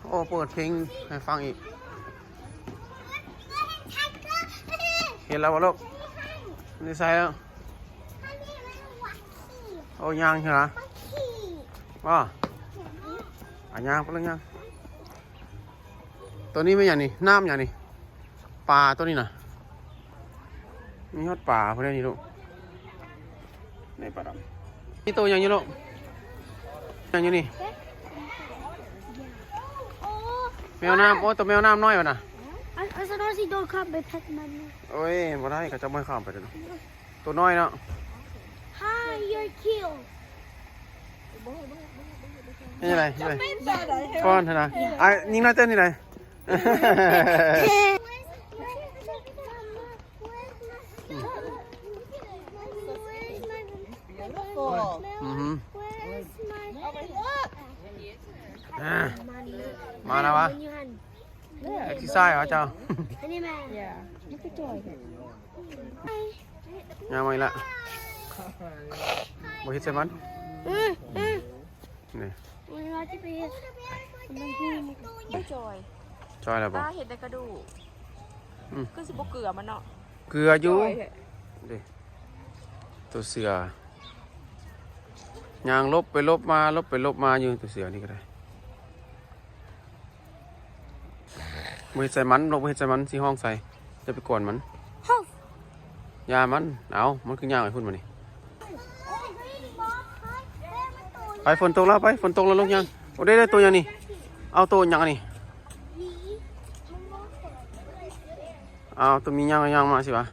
ໂອ້ ເປີດເພງໃຫ້ຟັງອີກ. ເຫັນແລ້ວບໍ່ລູກ? ຢູ່ໃສແລ້ວ? ໂອ້ ຍ່າງເທື່ອ ບໍ່? ອາ ຍ່າງໄປເລີຍ ຍ່າງ. ໂຕນີ້ແມ່ນຫຍັງນີ້? ນ້ຳຫຍັງນີ້? ປາໂຕນີ້ນະ ມີຮອດປາພຸ້ນເດ້ນີ້ລູກ. ໃນປາດຳ ມີໂຕຫຍັງຢູ່ລູກ? ຫຍັງຢູ່ນີ້? ແມວນ້ຳ. ໂອ້ ໂຕແມວນ້ຳນ້ອຍວະນະ. ອາ ອາສະນອນຊິໂດນຂ້າມໄປແພັດມັນ. ໂອ້ຍ ບໍ່ໄດ້ ເຂົາເຈົ້າບໍ່ໃຫ້ຂ້າມໄປເດ້. ໂຕນ້ອຍເນາະ. Hi, you're cute. ເຮັດຈັ່ງໃດ? ເຮັດຈັ່ງໃດ? ປ້ອນຫັ້ນນະ. ອ້າຍຍິງໜ້າເຕັ້ນນີ້ໃດ. Beautiful. ອືຮຶ Where's my ອ່າ ມາແລ້ວວະ. ເອັກເຊີໄຊວະເຈົ້າ? ອັນນີ້ແມ່ Yeah. ມັນຄືຈ່ອຍແທ້. ຍ່າງມາອີກລະ. ບໍ່ເຮັດໃສ່ມັນ. ອື ອື ນີ້ ໂອ້ຍ ວ່າຊິໄປເຮັດ ມັນຄື ບໍ່ຈ່ອຍ. ຈ່ອຍແລ້ວບໍ່? ຕາເຫັນແຕ່ກະດູກ. ອື ຄືຊິບໍ່ເກືອມັນເນາະ. ເກືອຢູ່. ຈ່ອຍແທ້ ເດ້ ໂຕເສືອ ຍ່າງຫຼົບໄປຫຼົບມາ ຫຼົບໄປຫຼົບມາຢູ່ ໂຕເສືອນີ້ກະໄດ້. ບໍ່ເຮັດໃສ່ມັນ ລູກ ບໍ່ເຮັດໃສ່ມັນ ຊິຮ້ອງໃສ່. ຢ່າໄປກວນມັນ. ຢ່າມັນ. ເອົາ ມັນຄືຍ່າງໄປພຸ້ນບາດນີ້. ໄປ ຝົນຕົກແລ້ວ ໄປ ຝົນຕົກແລ້ວລູກ ຍ່າງ. ໂອ້ ໄດ້ ໄດ້ໂຕຫຍັງນີ້? ເອົາ ໂຕຫຍັງອັນນີ້? ເອົາ ໂຕມີຫຍັງ ຍ່າງມາຊິວະ.